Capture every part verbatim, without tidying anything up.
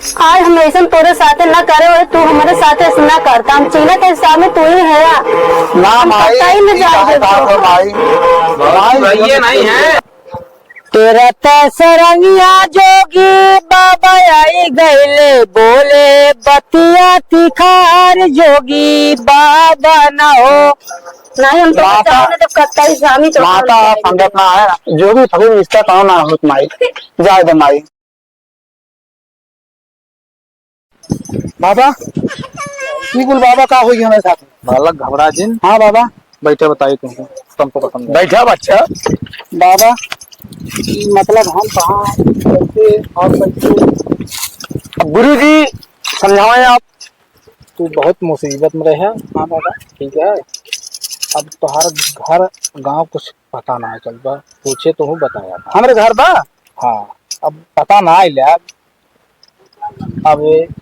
आज हम ऐसन तोरे साथे ना करे होई, तू हमरे साथे ऐसन ना करता। हम चीना के हिसाब में तू ही है। ना हम माई, कतई न ई जाए काहे देब का तोहका। हो माई? माई, रहिए नहीं है। तेरा त सरंगिया जोगी बाबा आई गइले, बोले बतिया तिखार जोगी बाबा ना हो। नहीं, हम तो माता, चाहे ना तो कतई स्वामी तो माता संगत ना है, जो भी फगुन रिश्ता कौन ना होत माई, जाए दे माई। बाबा, ई कुल बाबा का होई हमरे साथ? बालक घबरा जिन। हाँ बाबा। बैठे बताई तुमको, तुमको पसंद है। बैठा बच्चा। बाबा, मतलब हम कहाँ, कैसे और कैसे? अब गुरु जी समझावें आप। तू बहुत मुसीबत में रहे। हाँ बाबा। ठीक है, अब तोहार घर गाँव कुछ पता ना चल बा, पूछे तो हूँ बताया था। हमरे घर बा? हाँ, अब पता ना आइल यार। अब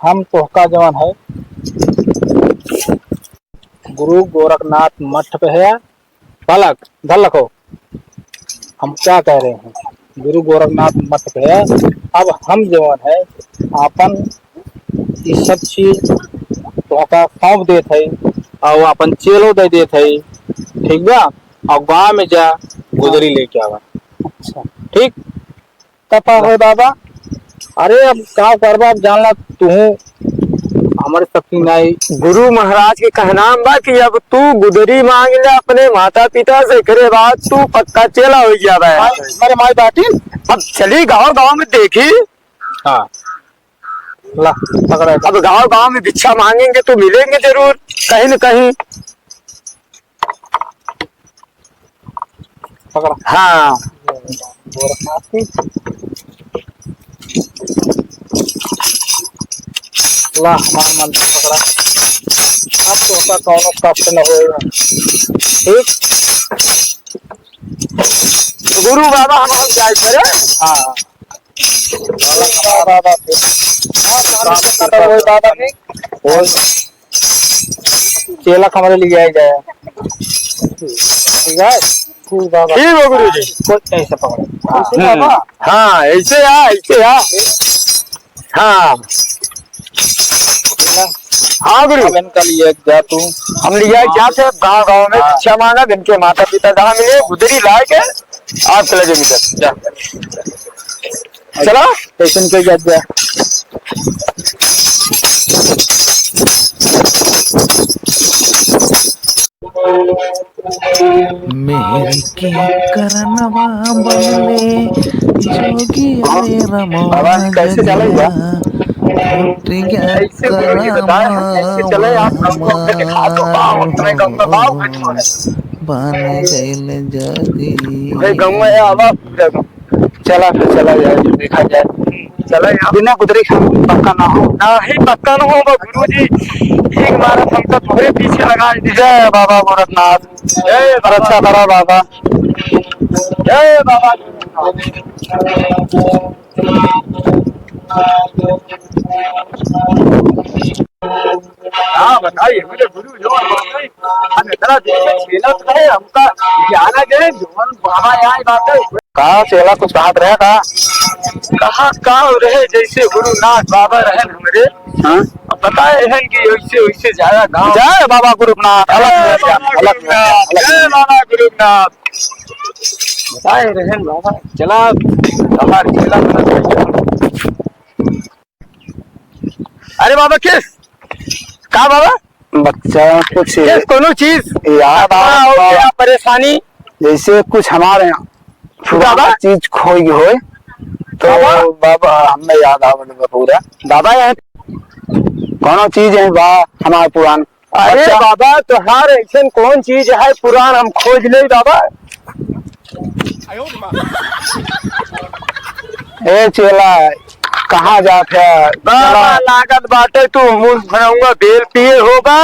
हम तोहका जवन है गुरु गोरखनाथ मठ पे है, पलक धर रखो। हम क्या कह रहे हैं, गुरु गोरखनाथ मठ पे है। अब हम जवन है आपन ई सब चीज तोहका सौंप देत है और आपन चेलो दे देत है, ठीक बा? और गाँव में जा गुदरी लेके आवा। अच्छा। ठीक? तपा होए बाबा। अरे अब का करबा, अब जान ला तू हमारे शक्ति नहीं। गुरु महाराज के कहनाम बा कि अब तू गुदरी मांग ले अपने माता पिता से, एकरे बाद तू पक्का चेला हो जाबे। माई, हमारे माई बाटी। अब चली गाँव गाँव में देखी। हाँ। ला, पकड़ा। अब गाँव गाँव में भिक्षा मांगेंगे तो मिलेंगे जरूर कहीं न कहीं। पकड़ा। हाँ। ला, हमार मंत्र पकड़ा। अब तोहका कौनो कष्ट न होएगा। ठीक? तो गुरु बाबा हम, हम जाए करे। हाँ। बाबा, बाबा, बाबा। हाँ, बाबा, बाबा, बाबा, बाबा। चेला क हमरे लिए आइ जाए। ठीक है? ठीक बाबा। ठीक बा गुरु जी। कोई ऐसे पकड़ो। हम्म। हाँ, ऐसे आ, ऐसे आ। हाँ। हाँ गुरु। अब इनका लिए जा तू। हम लिए जा से गाँव गाँव में हाँ। भिक्षा मांगा, इनके माता पिता जहाँ मिले, गुदरी लाए के आप चले जाओ इधर, जा। चला, स्टेशन पे जा, जा। मेहर के करनवा बनले जोगी रे रमवा भगवान कैसे चले बा? गया, फूट गया ऐसे बोलो, ये बताए, हम कैसे चले? आप हमको अपने दिखा दो, पाँव, अपने गाँव में पाँव खड़े हो। बन गइल जोगी। भाई, गाँव में आवा, पूरा गाँव। चला फिर, चला जाए, देखा जाए। चला यार। बिना गुदरी के हम पक्का ना हो। ना ही पक्का ना हो, बा गुरु जी, एक बार हमका तोहरे पीछे लगा दे। जय बाबा गोरखनाथ। जय बाबा। रक्षा करा बाबा। जय बाबा। हाँ, बताइए, मेरे गुरु जो बताइए, हम इतना दिन से खेलत रहे, हमका ग्यारह गए, जवन बाबा यहाँ बात है। का चेला कुछ बात रहे का? कहाँ का रहे, जैसे गुरुनाथ बाबा रहे हमरे। हाँ? अब बताए हैं कि वैसे, वैसे जाया गाँव। जय बाबा गुरुनाथ, अलग जय मिल गया, बाबा अलग मिल गया, गुरुनाथ, अलग जय मिल गया। बाबा गुरुनाथ। बताए रहे बाबा, चला, हमारे चेला बना। अरे बाबा, किस? का बाबा? बच्चा कुछ किस कोनो चीज? याद हाँ, आ, हो गया, परेशानी। जैसे कुछ हमारे यहाँ बाबा? पुराना चीज खोई होए, तो बाबा? बाबा, हमें याद आवे लगा पूरा। बाबा, यहाँ कोनो चीज है बा, हमारे पुरान अरे बच्चा। बाबा, तोहार ऐसन कौन चीज है पुरान, हम खोज ले बाबा। ए चेला, कहाँ जात है? बाबा, चला। लागत बाटे तू मूर्ख भनौआ बेल पिए होबा।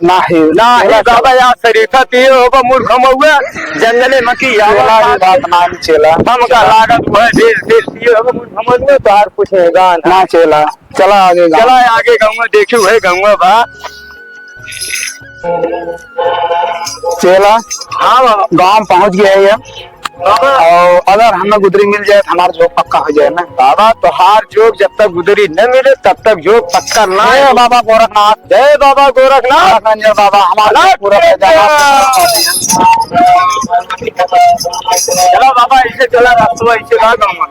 नाही। नाही चेला, बाबा, चला। यार शरीफा पिए होबा, मूर्ख मौआ। जंगले में की चेला, आवाज ये बात ना चेला। हमका चला। लागत हुआ बेल, बेल पिए होबा, मूर्ख मौआ, तोहार कुछ नहीं गान। ना चेला। चला आगे गाँव। चला आगे गाँव में, देखियो है गाँव बा। चेला, हाँ बाबा। गाँव पहुँच गया है ये। बाबा। और अगर हमें गुदरी मिल जाए तो हमार जोग पक्का हो जाए ना। बाबा, तोहार जोग जब तक गुदरी न मिले, तब तक जोग पक्का ना जय है। बाबा गोरखनाथ। जय बाबा गोरखनाथ। गोरखनाथ बाबा, हमार जोग पूरा हो जाए। चलो बाबा, ऐसे चला, रास्ता ऐसे ना गाँव में।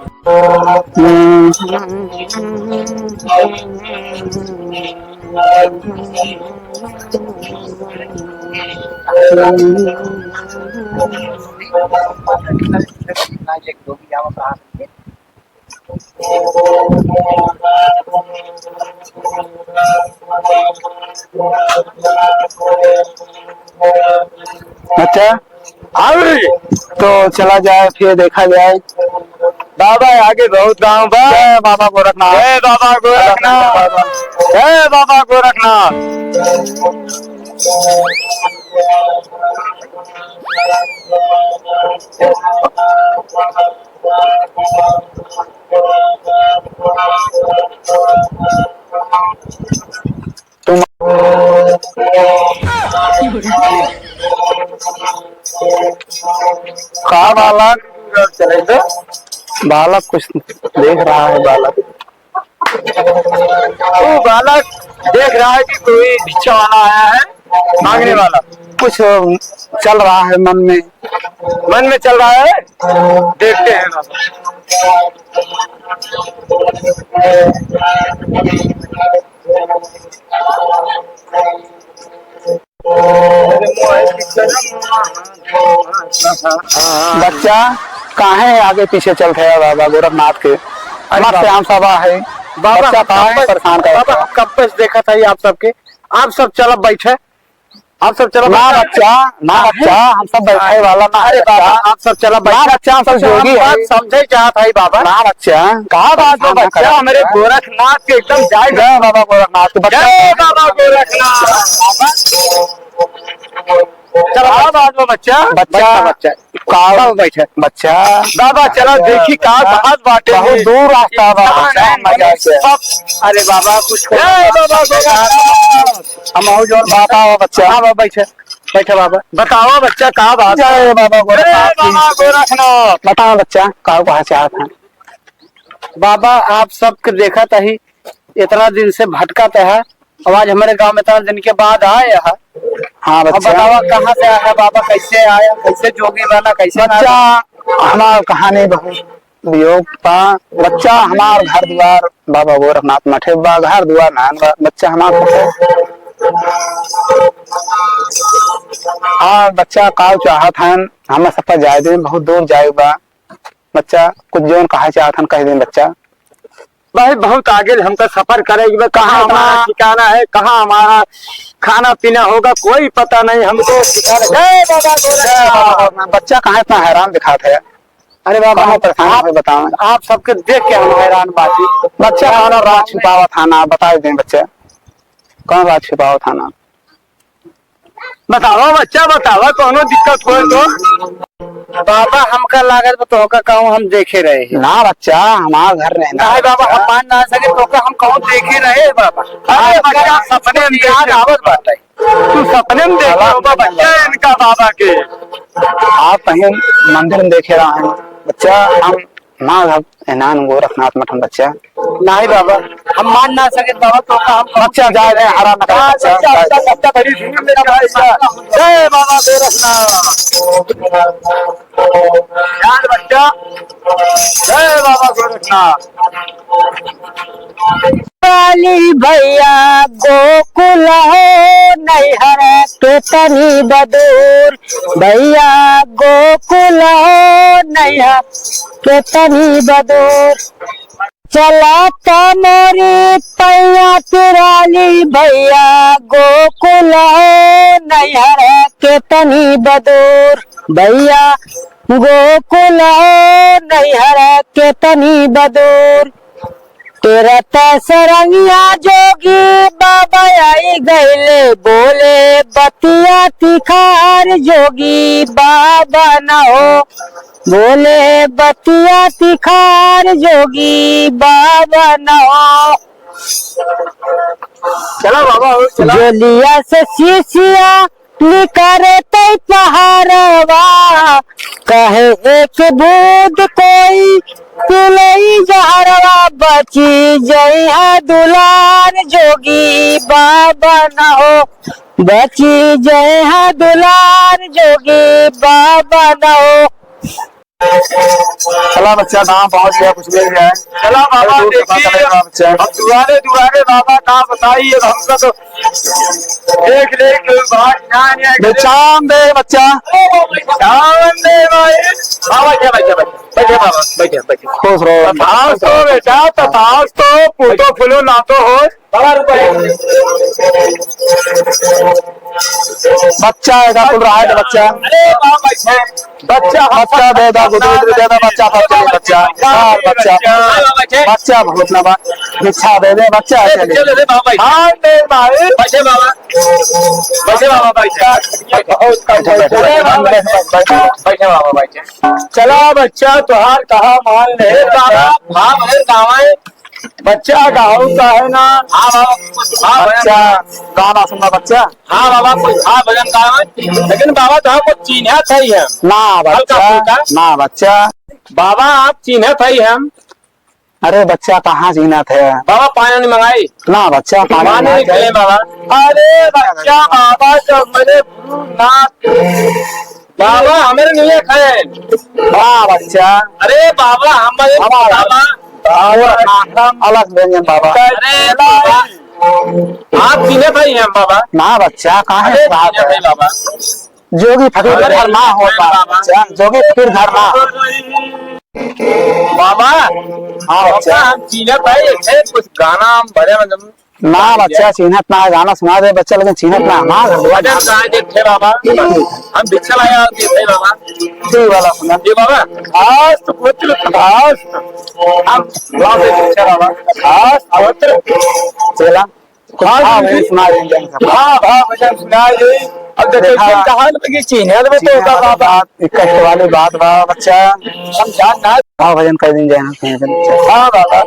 अच्छा, अउर तो चला जाए, फिर देखा जाए। बाबा, आगे बहुत गाँव बा। जय बाबा गोरखनाथ। जय बाबा गोरखनाथ। जय बाबा गोरखनाथ। तुम का बालक? बालक कुछ देख रहा है, बालक। वो बालक देख रहा है कि कोई भिक्षा वाला आया है, मांगने वाला। कुछ चल रहा है मन में। मन में चल रहा है, देखते हैं बाबा। बच्चा, काहे आगे पीछे चलत है बाबा गोरखनाथ के? अरे मस्त बाबा। आम सभा है। बाबा, बच्चा, हम काहे कब से, परेशान करत बाबा, है? हम कब से देखत है आप सबके। आप सब चलब बैठे, आप सब चलब ना बैठे। बच्चा, ना काहे? बच्चा, हम सब बैठे वाला ना अरे है बाबा, बच्चा। आप सब चलब ना बैठे। बच्चा, हम सब कुछ हम जोगी बात है। समझे चाहत है बाबा। ना बच्चा, का बात बा परेशान ना बच्चा, करे हमरे बच्चा। गोरखनाथ के एकदम जाए। जय बाबा गोरखनाथ के बच्चा। जय बाबा गोरखनाथ। चलो, का बात बा बच्चा? बच्चा, बच्चा, बच्चा। का चलो बैठे। बच्चा। बाबा, चलो बच्चा। देखी का बात बाटे। बहुत दूर रास्ता बा, कहाँ बच्चा, है? मजा से। सब, अरे बाबा, कुछ जय बाबा गोरखनाथ। हम और जोर बाबा हो बच्चा। हाँ बाबा, बैठे, बैठे बाबा। बताओ बच्चा, का बात? जय बाबा जय गोरखनाथ। बाबा गोरखनाथ। बताओ बच्चा, का कहा चाहत है? बाबा, आप सबके देखत ही, इतना दिन से भटकत है, अब आज हमरे गाँव में इतना दिन के बाद आए है। हाँ अब बच्चा। बतावा, कहाँ से आया बाबा, कैसे आया, कैसे जोगी बना, कैसे ना बच्चा, बना? हमार कहानी बहुत वियोग बा। बच्चा, हमार घर दुआर बाबा गोरखनाथ मठे बा, घर दुआर नान बा। बच्चा, हमार कुछ, हाँ बच्चा, काव चाहत हन, हमें सब पर जाए दे, बहुत दूर जाए बा। बच्चा, कुछ जौन कहा चाहत हन, कह दें बच्चा। भाई, बहुत आगे हमका सफर करे के बा। कहाँ कहाँ इतना हमारा ठिकाना है, कहाँ हमारा खाना पीना होगा, कोई पता नहीं हमको ठिकाना। जय बाबा गोरखनाथ। बच्चा, कहाँ इतना हैरान दिखात है? अरे बाबा, कौनो परेशानी आप, है, बताओ। आप सबके देख के हम हैरान बाटी। बच्चा, कौनो राज छुपावत है ना, बताई दें बच्चा, कौन राज छुपावत है ना? बतावा बच्चा, बतावा, कौनो दिक्कत होए तो। बाबा, हमका लागत बा तोहका कहूँ हम देखे रहे हैं। ना बच्चा, हमार घर नहीं ना। नहीं बाबा, हम मान ना सके, तोहका हम कहूँ देखे रहे बाबा। अरे अरे बच्चा, बच्चा, सपने में याद देखे। आवत बाटे। तू सपने में देखे बाबा, होगा बच्चा इनका बाबा के। आप कहीं मंदिर में देखे रहे हैं बच्चा, हम ना, अब एनान गोरखनाथ मठन बच्चा। नहीं बाबा, हम मान ना सके बाबा, तोहका हम बच्चा जाए रहे, हरा ना करे, हाँ, बच्चा, बच्चा, बच्चा। बच्चा, बच्चा, बड़ी भीड़ में जाए, बच्चा। जय बाबा गोरखनाथ। यार बच्चा, जय बाबा गोरखनाथ। काली भैया गोकुल हो नैहर के तनी बदूर, भैया गोकुल हो नैहर के तनी बदूर। चला त मोरी पैया तिराली भैया गोकुल हो नैहर के तनी बदूर, भैया गोकुल हो नैहर के तनी बदूर। तेरा त सरंगिया जोगी बाबा आई गईले, बोले बतिया तिखार जोगी बाबा न हो, बोले बतिया तिखार जोगी बाबा न हो। चला बाबा, हो, चला। जोलिया से शीशिया निकरतै पहरवा, कहे एक बूंद कोई पिलई जहरवा, बची जइहा दुलार जोगी बाबा न हो, बची जइहा दुलार जोगी बाबा न हो। चला बच्चा, गाँव पहुँच गया, कुछ मिल गया है। चला बाबा, अरे, दूर देखिए, बच्चा। अब दुआरे दुआरे बाबा का बताइए, अब हमका तो देख ले कि बाहर जान है। बेचान दे बच्चा। चांद दे भाई। हाँ, बैठे, बैठे, बैठे। बैठे बाबा, बैठे, बैठे। खुश रहो। तथास्तु बेटा, तथास्तु। पूतो फूलो नातो हो। बच्चा है, कुल रहा है बच्चा। अरे बाप, बच्चा। बच्चा दे दा, गुदरी दे दा, बच्चा, बच्चा, बच्चा। हाँ, बच्चा। बच्चा बहुत ना बा। भिक्षा दे दे, बच्चा है, चलिए। चलो रे बाबा। हाँ, दे भाई। बैठे बाबा। बैठे बाबा, बैठे। बैठे, बैठे, बैठे, बैठे, बैठे। बैठे बाबा, बैठे। चला बच्चा, तुहार कहा मान ले। बाबा, हाँ, भले गावे। बच्चा गाऊ का है ना? हाँ बाबा, कुछ हाँ भजन बच्चा, गाना सुनना बच्चा। हाँ बाबा, कुछ हाँ भजन गावे। लेकिन बाबा तो हमको चिन्हत है ही है। ना हल्का बच्चा, फुल्का। ना बच्चा। बाबा आप चिन्हत है ही हम। अरे बच्चा कहाँ चिन्हत है? बाबा पानी वानी मंगाई। ना बच्चा पानी पानी वानी नहीं खाए। पिए बाबा। अरे बच्चा बाबा तो मेरे गुरुनाथ बाबा, हमरे लिए खाए। वाह बच्चा। अरे बाबा, हमरे हमारा बाबा। और नाम अलग व्यंजन बाबा। अरे बाबा, आप चिन्हत है ही हम बाबा। ना बच्चा, काहे अरे बात चिन्हत है? है बाबा। जोगी फकीर अरे घर ना हो बाबा। बच्चा, जोगी फकीर घर ना। बाबा, हाँ बच्चा। बाबा, हम चिन्हत है, एक है कुछ गाना हम भरे में ना बच्चा, चिन्हत ना है, गाना सुना दे बच्चा, लेकिन चिन्हत ना है, हमार घर दुआर भजन ना। गाए देते बाबा, हम भिक्षा लाए देते बाबा। जी वाला सुना। जी बाबा, तथास्तु पुत्र, तथास्तु। हम गाए देते बाबा, तथास्तु पुत्र। चला, कुछ हाँ, भाव जी। भजन सुना देंगे हम। हाँ, भाव भजन सुना दे। अब देखो, देखा। कहाँ लगी चिन्हत में तो होगा बाबा। बात, एक कष्ट वाली बात बा, बच्चा। हम जान ना हाँ, भजन कर दिन जाए ना, कहीं पे। हाँ, बाबा।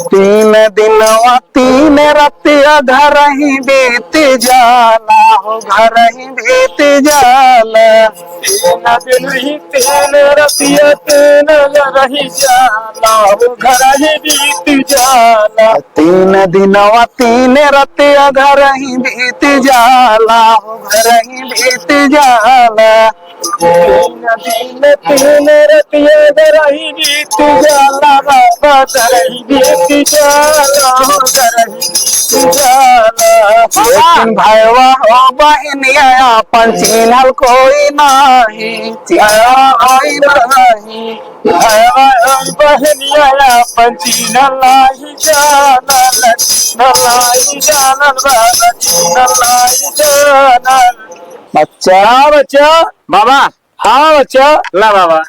तीन दिनवा तीन रतिया घर ही बीत जाला हो, घर ही बीत जाला। तीन दिन ही तीन रतिया तीन घर ही जाला हो, घर ही बीत जाला। तीन दिनवा तीन रतिया घर ही बीत जाला हो, घर ही बीत जाला। तीन दिन तीन रतिया गरही बीत जाला, बाबा गरही बीत जाला, गरही बीत जाला। लेकिन भयवा हो बहिनिया आपन चिन्हल कोई नाही, चिन्हल कोई नाही। भयवा हो बहिनिया आपन चिन्हल नाही जानल, चिन्हल नाही जानल, बाबा चिन्हल नाही जानल। बच्चा। हाँ बच्चा। बाबा। हाँ बच्चा। ला बाबा।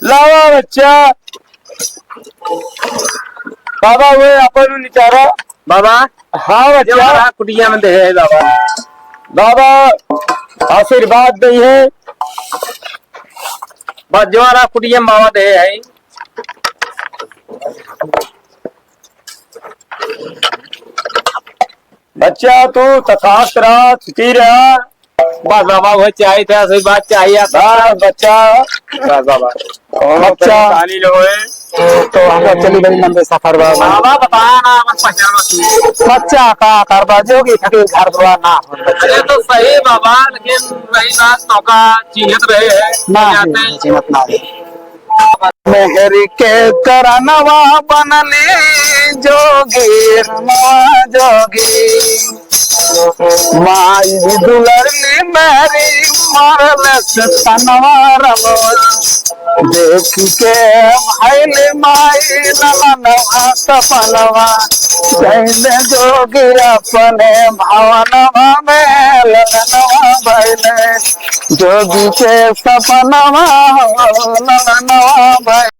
लावा बच्चा। बाबा वो अपन निचारा। बाबा। हाँ बच्चा। जवारा कुटिया में दे है बाबा। बाबा आशीर्वाद दे है। बस जवारा कुटिया में बाबा दे है। बच्चा तू तथास्त्र सुखी रहा। बस बाबा, वही चाहिए था, सही बात चाहिए था। बस बच्चा। बस बाबा। और बच्चा। परेशानी जो है। तो हम लोग चली बड़ी लंबे सफर बा। बाबा बताया ना, बस पहचानो तू। बच्चा का करबा, जोगी फकीर घर दुआर ना हो। अरे तो सही बाबा, लेकिन वही बात तो का चिन्हत रहे हैं। ना, जाते हैं। चिन्हत ना है। मेहर के करनवा बनली जोगी रमवा जोगी। माई दुलरली मेहरी मरलस तनवा रमवा। देखि के भइल माई ललनवा सपनवा। जइने जोगी अपने भवनवा में ललनवा भइले। जोगी के सपनवा हो ललनवा भइले।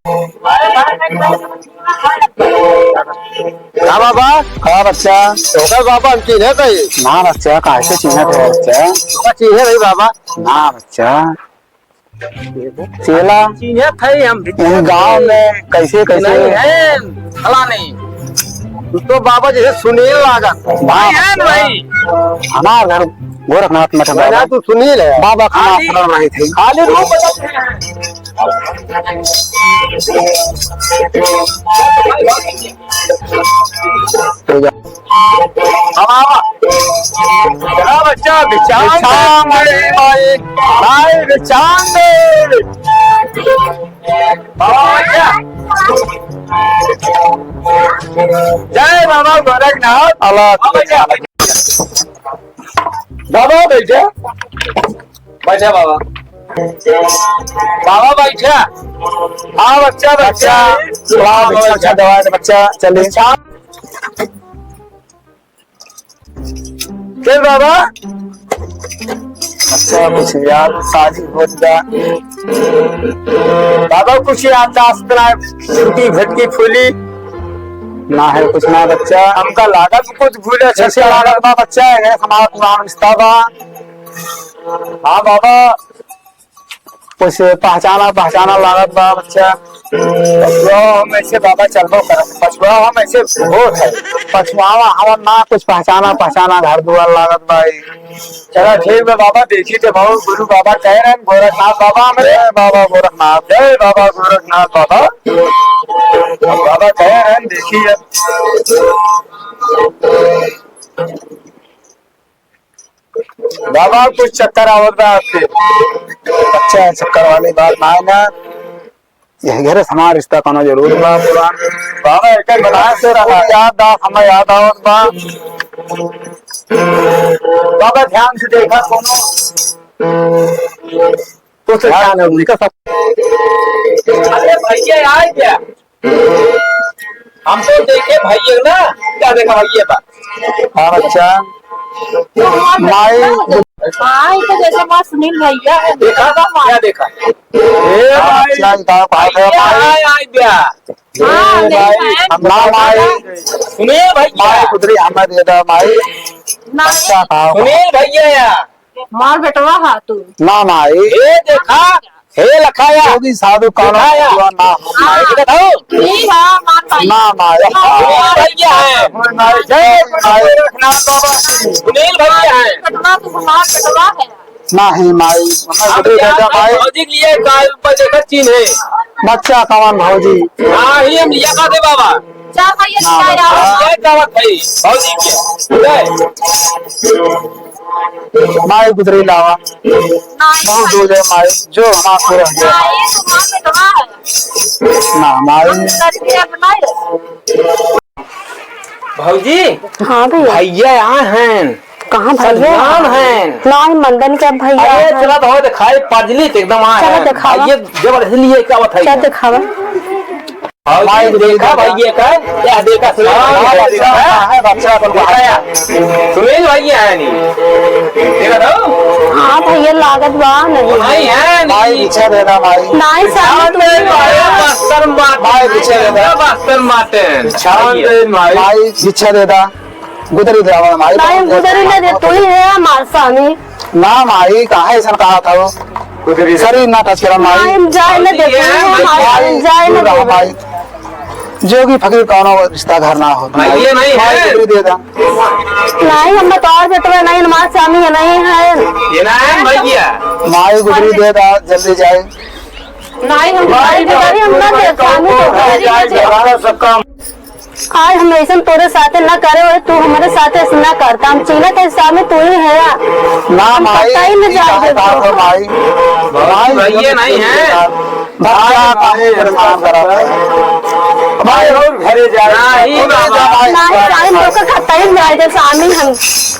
का बाबा? हाँ बच्चा। ओकर बाबा हम चिन्हे थे। ना बच्चा, काहे से चिन्हे थे बच्चा? ओकर चिन्हे नहीं बाबा। ना बच्चा। चेला। चिन्हे थे हम। इन गांव में कैसे, कैसे? नहीं है, फला नहीं। तो बाबा जैसे सुनील लागत। भाई है ना भाई? हमार घर गोरखनाथ मठ बाबा। राजा तू सुनील है। बाबा का नाम खाली, स्मरण रहे थे। खाली रूप बदल। बाबा, बाबा। चला बच्चा, बिछान दे। बिछान दे, भाई। भाई, बिछान दे। बाबा, बच्चा। जय बाबा गोरखनाथ। अलग। बाबा, बच्चा। बाबा बैठा, बैठा बाबा। बाबा बैठा। हाँ बच्चा, बच्चा। बच्चा, वाह, बच्चा, बच्चा, दवा दे, बच्चा, चले। चल बाबा। अच्छा, कुछ याद ताजी होत बा। बाबा, कुछ याददाश्त ना, टूटी भटकी फूली। ना है कुछ ना बच्चा। हमका लागत कुछ भूले, अच्छा से लागत बा बच्चा, है हमारा पुरान रिश्ता बा। हाँ बाबा, कुछ पहचाना, पहचाना लागत बा बच्चा। पछुआ हम ऐसे बाबा चलबो करत, पछुआ हम ऐसे होत है। पछुआवा हमन ना कुछ पहचाना, पहचाना घर दुआर लागत बा। चला ठीक बा बाबा, देखी थे बहुत गुरु बाबा कह रहे हैं, गोरखनाथ बाबा हमरे। जय बाबा गोरखनाथ। जय बाबा गोरखनाथ बाबा। बाबा कह रहे हैं, देखी अब। बाबा कुछ चक्कर आवत बा आपके। अच्छा, चक्कर वाली बात ना है ना। यह घरे से हमार रिश्ता कोनो जरूर बा पुरान। बाबा एक एक बता से रहा। याद आ, हमें याद आवत बा। बाबा ध्यान से देखा कोनो। तो से ध्यान है उनका सब। अरे भैया आए क्या? हम तो देखे भैया ना, क्या देखा भैया बा? हाँ बच्चा। माई। हाँ, ये तो जैसे बात सुनील भैया है, देखा था, क्या देखा? ए हाँ, भाई, बच्चा, इनका बात है, भैया माई। आए, आए क्या? हाँ, ए भाई, देखा है। हम ना माई। सुनील भैया। माई गुदरी हमें दे दे, माई। नहीं। बच्चा खाओ। सुनील भैया। मार बेटवा हा तू। ना माई। ए देखा, हे लखाया। जोगी साधु कानो देखा या। ना हो। हाँ। देखा था? ठीक है, मान भाई। ना माई। हाँ, भैया है। जय गोरखनाथ बाबा। सुनील भैया है। बेटवा तू हमार बेटवा है। ना है माई। हमें हम गुदरी क्या दे दे माई। भौजी के लिए काल पर देखा चीन है। बच्चा कवन भौजी? हाँ, ही हम लिया था दे बाबा। चार भैया ना, क्या ना, यार? ये का बात है? भौजी के। जय। माई गुदरी लावा। नहीं, बहुत दूर है माई, जो हमार पूरा हो गया। नहीं, ये तो माँ बेटवा है। ना, माई। हम लड़के अपना है। भौजी, हाँ भैया। भैया यहाँ हैं। कहाँ भैया? सलमान हैं। नहीं, मंदन के भैया अरे, हैं। चला तो दिखाई, पजली तो एकदम आ चला है। दिखावा। भैया जबरदस्त लिए क्या बताइए? क्या दिखावा? भौजी, माई देखा भैया का? क्या देखा? सुनील हाँ, भैया बच्चा, देखा? हाँ, है, बच्चा, अपन को देखा या? सुनील भैया है नहीं? देखा तो? हाँ भैया, लागत बा नहीं। नहीं है, नहीं। माई पीछे देना, माई। नहीं, सामने पीछे तू दे, माई, बस्तर माटे। माई पीछे देना। बस्तर माटे। पीछे दे, माई। माई पीछे देना। गुदरी देवा, माई। नहीं, गुदरी नहीं दे, तू ही है हमार स्वामी। ना माई, काहे ऐसा कहा था वो? शरीर ना टच करा माई। माई, हम जाए न देते हैं, माई, माई, जाए न दूर रहो देते। माई। जोगी फकीर कौनो रिश्ता घर ना हो। भाई, ये नहीं माई है। गुदरी दे दा। नहीं, हम तो और बेटवा नहीं, हमारे स्वामी ये नहीं है। ये ना है भैया। माई गुदरी दे दा, जल्दी जाए। नहीं, हम भाई, भाई, गुदरी हम ना दे, स्वामी तो है। जाए, जाए, सबका आज हम ऐसन तोरे साथे ना करे होए, तू हमरे साथे ऐसे ना करता। हम चीन्हत है स्वामी तू ही है। ना हम माई, कतई न ई जाए काहे देबो। बात हो माई? माई, भैया नहीं है। बच्चा काहे परेशान करत है? भाई और घरे जाए। नहीं, नहीं, बाबा। नहीं, स्वामी, हम तो कतई न जाए दे, स्वामी, हम,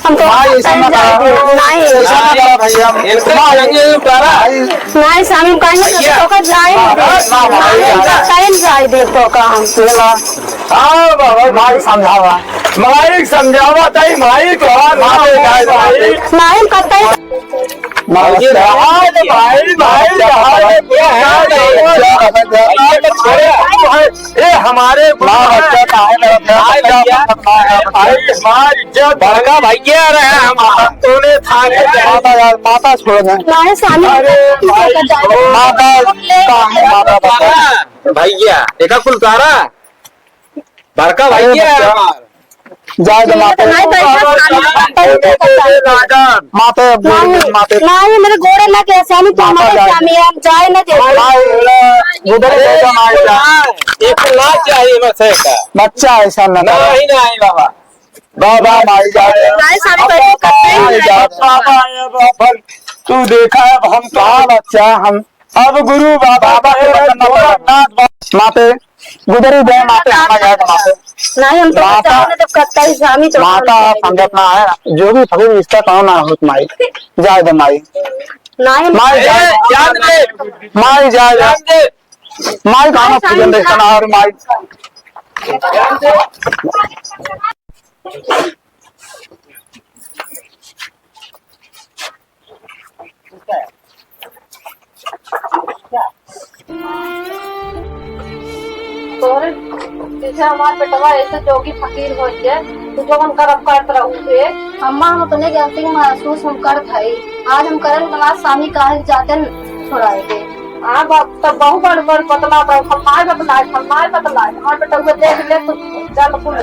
हम तो भाई, ऐसा कतई न मत जाए करो। दे। नहीं। ऐसा मत करो भैया। इनका माई, नहीं उतारा। भाई। नहीं, स्वामी, हम कहीं भैया। तो का जाए ना दे। ना, भाई, नहीं, कतई न जाए दे तो का हम। चला। हाँ बाबा, माई समझावा। माई समझावा ताई, माई तोहार माई, माई, माई। माई कतई। माई, माई, माई, माई, माई, ये हमारे गुरु हैं। बच्चा काहे लड़त है? माई, माई, माई, जब बड़का भैया रहे हम, तूने थाने माता यार, माता छोड़ दे। माई सामने अरे भाई, माता काहे माता बता? भैया, देखा कुल तारा? बड़का अरे भैया है बच्चा। हमार। जाए दे माते। नहीं, पैसा खाली पत्ता ही दे सकता है। माते, बोल दे, माते। नहीं, मेरे गोड़े ना के आसानी तो माता हमारे जाए। स्वामी, हम जाए ना दे। माई, गुदरी दे दे, माई जाए। एक लाख चाहिए बस है का। बच्चा ऐसा ना करे। नहीं, नहीं बाबा। बाबा, माई जाए। नहीं, सारे पैसे कब माई जाए। बाबा, ये बाबा, तू देखा है, अब हम कहाँ बच्चा, हम अब गुरु बाबा बाबा के के वचन न गोरखनाथ बाबा। माते, गुदरी दे माते, हम जाए माते। नहीं, हम तो माता, बचाओ ना, जब कत्ता ही स्वामी तो माता हम समझत ना है, जो भी फकीर रिश्ता कहो ना होत माई, जाए दे माई। नहीं, हम माई जाए, ए, जान दे। माई जाए, जान दे। माई कहाँ माई पूजन देखना और माई। तोहरे पीछे हमार बेटवा ऐसे जोगी फकीर हो गए, तू जवन करब करत रहू थे। अम्मा, हम अपने गलती के महसूस हम करत हई। आज हम करन गलत, स्वामी काहे जाते न छोड़ाए के। हाँ बाप, तब बहु बड़ बड़ बतला, हम नाय बतलाए, हम नाय बतलाए। हमार बेटवा देख ले तू, चल कुल।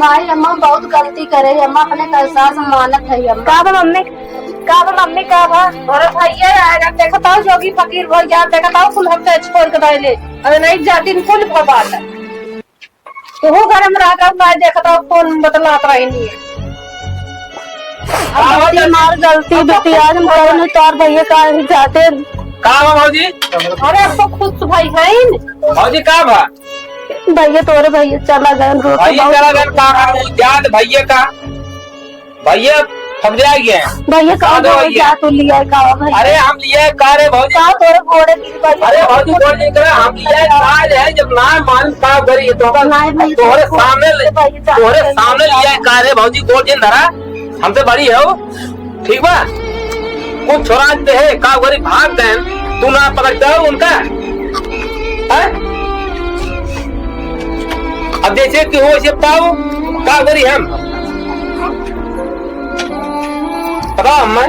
भाई, अम्मा बहुत गलती करे है, अम्मा अपने का एहसास हम मानत है अम्मा। का बा मम्मी? का बा मम्मी, का बा? अरे भैया, यार, देखत हो जोगी फकीर भैया, देखत हो कुल हमके छोड़ के गइले। अरे नहीं जातिन कुल भगवान। तू घर में रह कर मैं देखत हो कौन बतलात रहनी है। अब गलती हमार गलती बिटिया, हम कौन तोर भैया का ही जाते। का बा भौजी? अरे अब तो खुश भाई है। भौजी का बा? भैया तोरे भैया चला गए, रो के भैया बहुत चला गए, का करूँ? जात भैया का भैया फंस जाएंगे। भैया, कहाँ साधु गए? भैया। जा तू लिया है, का भैया? अरे, हम लिया है, का रे भौजी? का तोरे गोड़े गिर पड़ी? अरे भौजी, गोड़ नहीं करा, हम लिया है, का है, जब ना मालूम का करी, ये तो नहीं भैया, तोहरे तू सामने ले, भैया, जा तोहरे भैया, सामने जा। लिया है, का रे भौजी, गोड़ जिन धरा, हमसे बड़ी हो, ठीक बा? कुछ छोरा दे है, का करी, भाग गए, तू ना पकड़ पाओ उनका, हैं? अब जैसे कि हो, वैसे पाओ, का करी हम? बताओ अम्मा।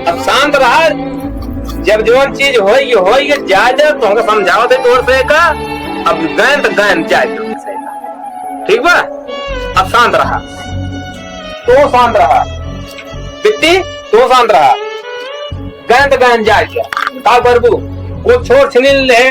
अब शांत रहा। जब जौन चीज होई, होई, जाए दे, तो हमको समझावत है तोर से का। अब गैन तो गैन जाए दे। ठीक बा? अब शांत रहा। तो शांत रहा। बिट्टी, तो शांत रहा। गैन तो गैन जाए दे। का करबू? वो छोड़ छिनिल ले,